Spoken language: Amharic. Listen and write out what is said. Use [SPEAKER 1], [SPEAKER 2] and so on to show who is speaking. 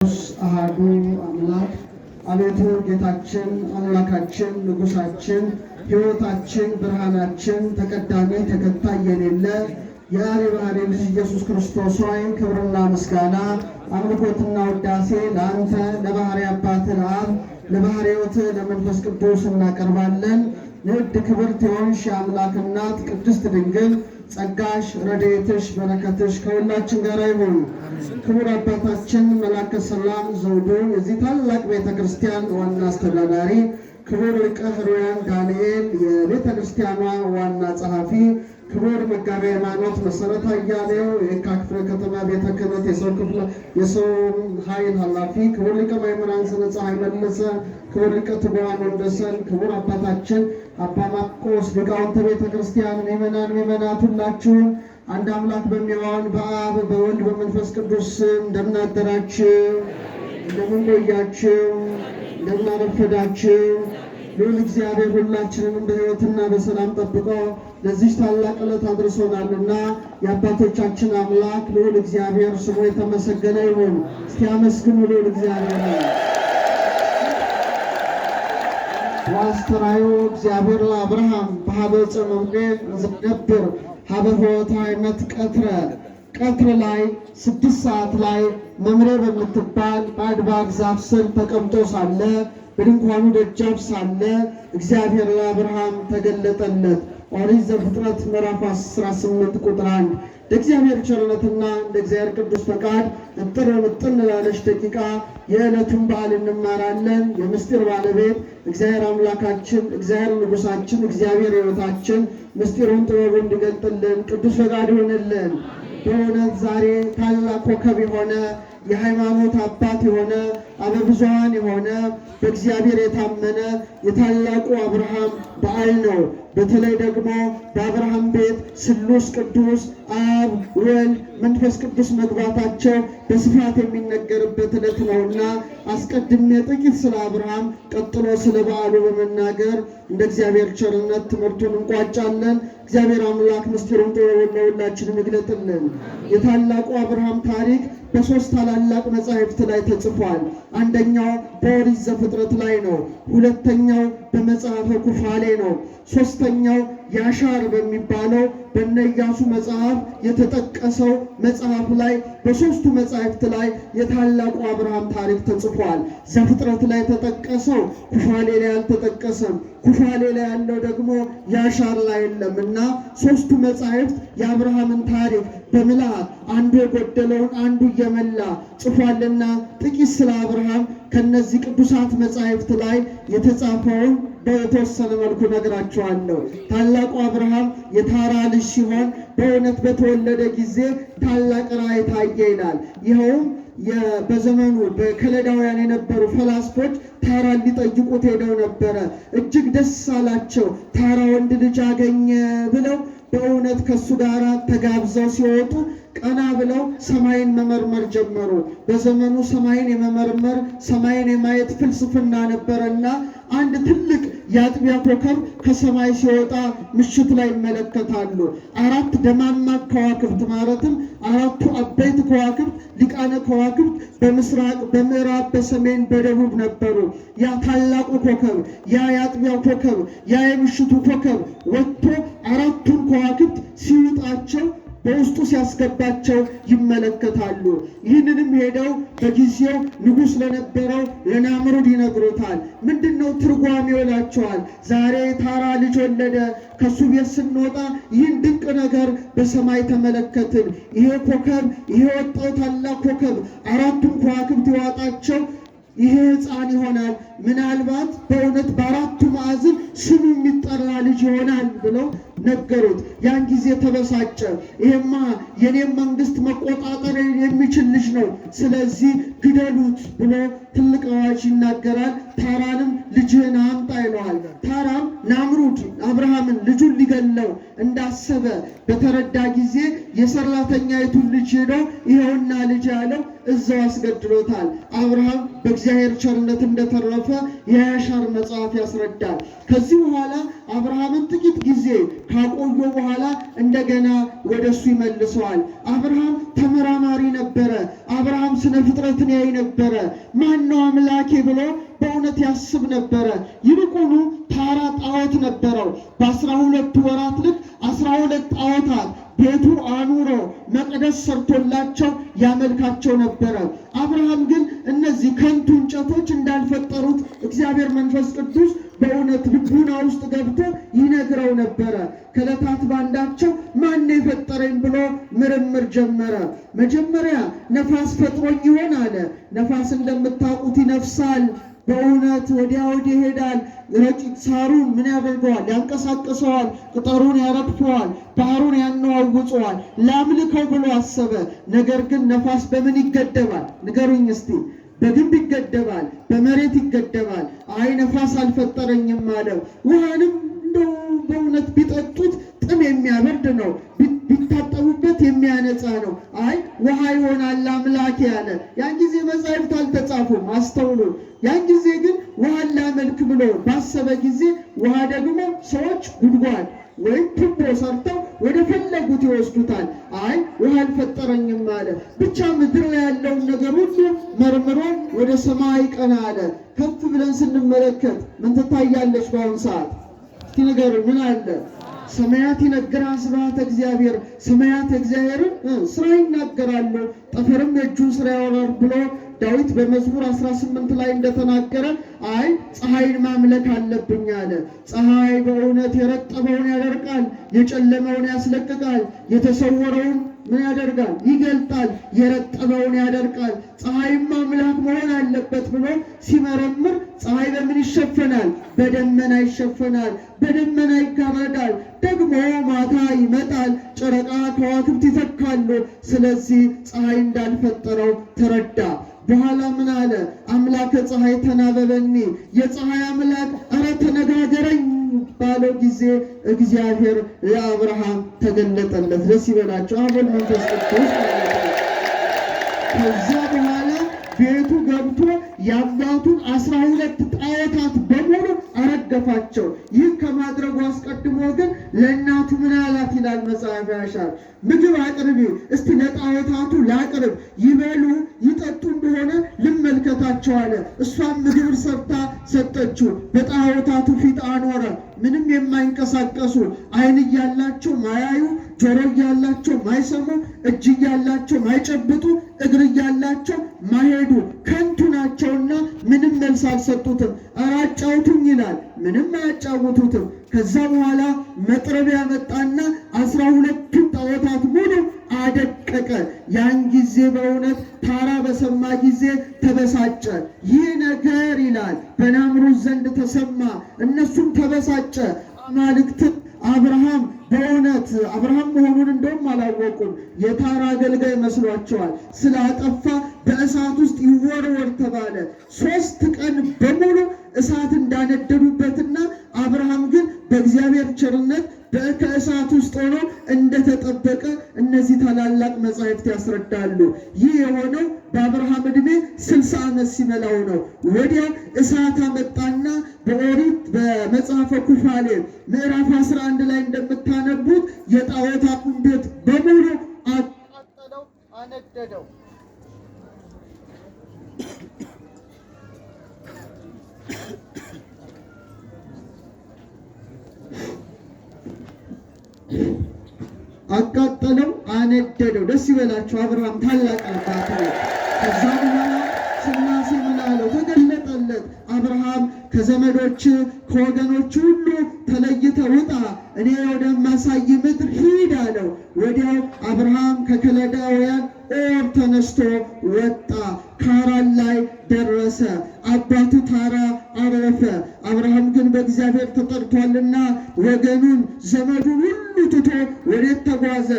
[SPEAKER 1] አሐዱ አምላክ። አቤቱ ጌታችን አምላካችን ንጉሳችን ሕይወታችን ብርሃናችን ተቀዳሚ ተከታይ የሌለ የአብ የባሕርይ ልጅ ኢየሱስ ክርስቶስ ሆይ፣ ክብርና ምስጋና አምልኮትና ውዳሴ ለአንተ፣ ለባሕርይ አባትህ ለአብ፣ ለባሕርይ ሕይወትህ ለመንፈስ ቅዱስ እናቀርባለን። ንዕድ ክብርት የሆንሽ የአምላክ እናት ቅድስት ድንግል ጸጋሽ፣ ረድኤትሽ፣ በረከትሽ ከሁላችን ጋር ይሁን። ክቡር አባታችን መላከ ሰላም ዘውዱ፣ የዚህ ታላቅ ቤተ ክርስቲያን ዋና አስተዳዳሪ፣ ክቡር ሊቀ ኅሩያን ዳንኤል፣ የቤተ ክርስቲያኗ ዋና ጸሐፊ፣ ክቡር መጋቤ ሃይማኖት መሰረት አያሌው፣ የየካ ክፍለ ከተማ ቤተ ክህነት የሰው ኃይል ኃላፊ፣ ክቡር ሊቀ ማእምራን ስነ ፀሐይ መለሰ፣ ክቡር ሊቀ ትጉሃን ወንደሰን፣ ክቡር አባታችን አባ ማርቆስ፣ ሊቃውንተ ቤተ ክርስቲያን፣ ምእመናን፣ ምእመናት ሁላችሁም አንድ አምላክ በሚሆን በአብ፣ በወልድ፣ በመንፈስ ቅዱስ ስም እንደምን አደራችሁ? እንደምን ቆያችሁ? እንደምን አረፈዳችሁ? ልዑል እግዚአብሔር ሁላችንንም በሕይወትና በሰላም ጠብቆ ለዚህ ታላቅ ዕለት አድርሶናልና የአባቶቻችን አምላክ ልዑል እግዚአብሔር ስሙ የተመሰገነ ይሁን። እስቲ አመስግኑ ልዑል እግዚአብሔር። ወአስተርአዮ እግዚአብሔር ለአብርሃም በኀበ ዕፀ መምሬ ዘነብር ሀበ ኆኅተ ሃይመት ቀትረ። ቀትር ላይ 6 ሰዓት ላይ መምሬ በምትባል በአድባር ዛፍ ስር ተቀምጦ ሳለ፣ በድንኳኑ ደጃፍ ሳለ እግዚአብሔር ለአብርሃም ተገለጠለት። ኦሪት ዘፍጥረት ምዕራፍ 18 ቁጥር 1። እንደ እግዚአብሔር ቸርነትና እንደ እግዚአብሔር ቅዱስ ፈቃድ እጥር ምጥን ላለች ደቂቃ የዕለቱን በዓል እንማራለን። የምስጢር ባለቤት እግዚአብሔር አምላካችን፣ እግዚአብሔር ንጉሳችን፣ እግዚአብሔር ሕይወታችን ምስጢሩን ጥበቡን እንዲገልጥልን ቅዱስ ፈቃድ ይሆንልን። በእውነት ዛሬ ታላቅ ኮከብ የሆነ፣ የሃይማኖት አባት የሆነ፣ አበ ብዙኃን የሆነ፣ በእግዚአብሔር የታመነ የታላቁ አብርሃም በዓል ነው። በተለይ ደግሞ በአብርሃም ቤት ስሉስ ቅዱስ አብ፣ ወልድ፣ መንፈስ ቅዱስ መግባታቸው በስፋት የሚነገርበት ዕለት ነውና አስቀድሜ ጥቂት ስለ አብርሃም፣ ቀጥሎ ስለ በዓሉ በመናገር እንደ እግዚአብሔር ቸርነት ትምህርቱን እንቋጫለን። እግዚአብሔር አምላክ ምስጢሩን ጥበቡን ለሁላችንም ይግለጥልን። የታላቁ አብርሃም ታሪክ በሶስት ታላላቅ መጻሕፍት ላይ ተጽፏል። አንደኛው በኦሪት ዘፍጥረት ላይ ነው። ሁለተኛው በመጽሐፈ ኩፋሌ ነው። ሶስተኛው ያሻር በሚባለው በነ ኢያሱ መጽሐፍ የተጠቀሰው መጽሐፍ ላይ። በሶስቱ መጻሕፍት ላይ የታላቁ አብርሃም ታሪክ ተጽፏል። ዘፍጥረት ላይ ተጠቀሰው ኩፋሌ ላይ አልተጠቀሰም። ኩፋሌ ላይ ያለው ደግሞ ያሻር ላይ የለም እና ሶስቱ መጻሕፍት የአብርሃምን ታሪክ በምልአት አንዱ የጎደለውን አንዱ እየመላ ጽፏልና ጥቂት ስለ አብርሃም ከነዚህ ቅዱሳት መጻሕፍት ላይ የተጻፈውን በተወሰነ መልኩ ነግራቸዋለሁ። ታላቁ አብርሃም የታራ ልጅ ሲሆን በእውነት በተወለደ ጊዜ ታላቅ ራእይ ታየ ይላል። ይኸውም በዘመኑ በከለዳውያን የነበሩ ፈላስፎች ታራን ሊጠይቁት ሄደው ነበረ። እጅግ ደስ አላቸው። ታራ ወንድ ልጅ አገኘ ብለው በእውነት ከሱ ጋር ተጋብዘው ሲወጡ ቀና ብለው ሰማይን መመርመር ጀመሩ። በዘመኑ ሰማይን የመመርመር፣ ሰማይን የማየት ፍልስፍና ነበረና አንድ ትልቅ የአጥቢያ ኮከብ ከሰማይ ሲወጣ ምሽት ላይ ይመለከታሉ። አራት ደማማቅ ከዋክብት፣ ማለትም አራቱ አበይት ከዋክብት፣ ሊቃነ ከዋክብት በምስራቅ፣ በምዕራብ፣ በሰሜን፣ በደቡብ ነበሩ። ያ ታላቁ ኮከብ፣ ያ የአጥቢያው ኮከብ፣ ያ የምሽቱ ኮከብ ወጥቶ አራቱን ከዋክብት ሲውጣቸው፣ በውስጡ ሲያስገባቸው ይመለከታሉ። ይህንንም ሄደው በጊዜው ንጉሥ ለነበረው ለናምሩድ ይነግሩታል። ምንድን ነው ትርጓሜው ይላቸዋል። ዛሬ ታራ ልጅ ወለደ፣ ከሱ ቤት ስንወጣ ይህን ድንቅ ነገር በሰማይ ተመለከትን። ይሄ ኮከብ፣ ይሄ ወጣው ታላቅ ኮከብ አራቱን ከዋክብት የዋጣቸው ይሄ ሕፃን ይሆናል። ምናልባት በእውነት በአራቱ ማዕዘን ስሙ የሚጠራ ልጅ ይሆናል ብለው ነገሩት። ያን ጊዜ ተበሳጨ። ይሄማ የኔም መንግስት መቆጣጠር የሚችል ልጅ ነው፣ ስለዚህ ግደሉት ብሎ ትልቅ አዋጅ ይናገራል። ታራንም ልጅህን አምጣ ይለዋል። ታራም ናምሩድ አብርሃምን ልጁን ሊገለው እንዳሰበ በተረዳ ጊዜ የሰራተኛይቱን ልጅ ሄዶ ይኸውና ልጅ ያለው እዛው አስገድሎታል። አብርሃም በእግዚአብሔር ቸርነት እንደተረፈ የያሻር መጽሐፍ ያስረዳል። ከዚህ በኋላ አብርሃምን ጥቂት ጊዜ ካቆየ በኋላ እንደገና ወደ እሱ ይመልሰዋል። አብርሃም ተመራማሪ ነበረ። አብርሃም ስነ ፍጥረትን ያይ ነበረ። ማን ነው አምላኬ ብሎ በእውነት ያስብ ነበረ። ይልቁኑ ታራ ጣዖት ነበረው። በ12 ወራት ልክ 12 ጣዖታት ቤቱ አኑሮ መቅደስ ሰርቶላቸው ያመልካቸው ነበረ። አብርሃም ግን እነዚህ ከንቱ እንጨቶች እንዳልፈጠሩት እግዚአብሔር መንፈስ ቅዱስ በእውነት ልቡና ውስጥ ገብቶ ይነግረው ነበረ። ከዕለታት ባንዳቸው ማን የፈጠረኝ ብሎ ምርምር ጀመረ። መጀመሪያ ነፋስ ፈጥሮኝ ይሆን አለ። ነፋስ እንደምታውቁት ይነፍሳል። በእውነት ወዲያ ወዲህ ይሄዳል። ረቂቅ ሳሩን ምን ያደርገዋል? ያንቀሳቅሰዋል። ቅጠሩን ያረግፈዋል። ባህሩን ያነዋውፀዋል። ላምልከው ብሎ አሰበ። ነገር ግን ነፋስ በምን ይገደባል? ንገሩኝ እስቲ። በግንብ ይገደባል፣ በመሬት ይገደባል። አይ ነፋስ አልፈጠረኝም አለው። ውሃንም እንደው በእውነት ቢጠጡት ጥም የሚያበርድ ነው፣ ቢታጠቡበት የሚያነጻ ነው። አይ ውሃ ይሆናል አምላኬ አለ። ያን ጊዜ መጻሕፍት አልተጻፉም፣ አስተውሉ። ያን ጊዜ ግን ውሃን ላመልክ ብሎ ባሰበ ጊዜ ውሃ ደግሞ ሰዎች ጉድጓድ ወይም ቱቦ ሰርተው ወደ ፈለጉት ይወስዱታል። አይ ውሃ አልፈጠረኝም አለ። ብቻ ምድር ላይ ያለውን ነገር ሁሉ መርምሮ ወደ ሰማይ ቀና አለ። ከፍ ብለን ስንመለከት ምን ትታያለች? በአሁን ሰዓት እስቲ ንገሩ፣ ምን አለ? ሰማያት ይነግራ ስብሐተ እግዚአብሔር፣ ሰማያት እግዚአብሔርን ስራ ይናገራሉ፣ ጠፈርም የእጁን ስራ ያወራል ብሎ ዳዊት በመዝሙር 18 ላይ እንደተናገረ አይ ፀሐይን ማምለክ አለብኝ አለ። ፀሐይ በእውነት የረጠበውን ያደርቃል፣ የጨለመውን ያስለቅቃል፣ የተሰወረውን ምን ያደርጋል? ይገልጣል፣ የረጠበውን ያደርቃል። ፀሐይም አምላክ መሆን አለበት ብሎ ሲመረምር ፀሐይ በምን ይሸፈናል? በደመና ይሸፈናል፣ በደመና ይጋረዳል። ደግሞ ማታ ይመጣል፣ ጨረቃ ከዋክብት ይተካሉ። ስለዚህ ፀሐይ እንዳልፈጠረው ተረዳ። በኋላ ምን አለ? አምላከ ፀሐይ ተናበበኒ፣ የፀሐይ አምላክ እረ ተነጋገረኝ ባለው ጊዜ እግዚአብሔር ለአብርሃም ተገለጠለት። ደስ ይበላቸው። አብ ወልድ መንፈስ ቅዱስ። ከዛ በኋላ ቤቱ ገብቶ የአባቱን 12 ጣዖታት በሙሉ አረገፋቸው። ይህ ከማድረጉ አስቀድሞ ግን ለእናቱ ምን አላት ይላል መጽሐፈ ያሻር፣ ምግብ አቅርቢ እስቲ ለጣዖታቱ ላቅርብ፣ ይበሉ ይጠጡ እንደሆነ ልመልከታቸው አለ። እሷም ምግብ ሰርታ ሰጠችው፣ በጣዖታቱ ፊት አኖረ። ምንም የማይንቀሳቀሱ ዓይን እያላቸው ማያዩ፣ ጆሮ እያላቸው ማይሰሙ፣ እጅ እያላቸው ማይጨብጡ፣ እግር እያላቸው ማይሄዱ ከንቱ ናቸውና ምንም መልስ አልሰጡትም። ኧረ አጫውቱኝ ይላል፣ ምንም አያጫውቱትም። ከዛ በኋላ መጥረቢያ መጣና 12ቱን ጣዖታት ሙሉ አደቀቀ። ያን ጊዜ በእውነት ታራ በሰማ ጊዜ ተበሳጨ። ይህ ነገር ይላል በናምሩዝ ዘንድ ተሰማ፣ እነሱም ተበሳጨ። አማልክትን አብርሃም በእውነት አብርሃም መሆኑን እንደውም አላወቁም። የታራ አገልጋይ መስሏቸዋል። ስላጠፋ በእሳት ውስጥ ይወርወር ተባለ። 3 ቀን በሙሉ እሳት እንዳነደዱበትና አብርሃም ግን በእግዚአብሔር ቸርነት ከእሳት ውስጥ ሆኖ እንደተጠበቀ እነዚህ ታላላቅ መጻሕፍት ያስረዳሉ። ይህ የሆነው በአብርሃም ዕድሜ 60 ዓመት ሲመላው ነው። ወዲያ እሳት አመጣና በኦሪት በመጽሐፈ ኩፋሌ ምዕራፍ 11 ላይ እንደምታነቡት የጣዖታቱን ቤት በሙሉ አቃጠለው፣ አነደደው። አቃጠለው፣ አነደደው። ደስ ይበላችሁ። አብርሃም ታላቅ አባት ነው። ከዛ በኋላ ሥላሴ ምን አለው? ተገለጠለት። አብርሃም ከዘመዶች ከወገኖች ሁሉ ተለይተህ ውጣ፣ እኔ ወደማሳይ ምድር ሂድ አለው። ወዲያው አብርሃም ከከለዳውያን ኦር ተነስቶ ወጣ፣ ካራን ላይ ደረሰ። አባቱ ታራ አረፈ። አብርሃም ግን በእግዚአብሔር ተጠርቷልና ወገኑን ዘመዱን ሁሉ ትቶ ወዴት ተጓዘ?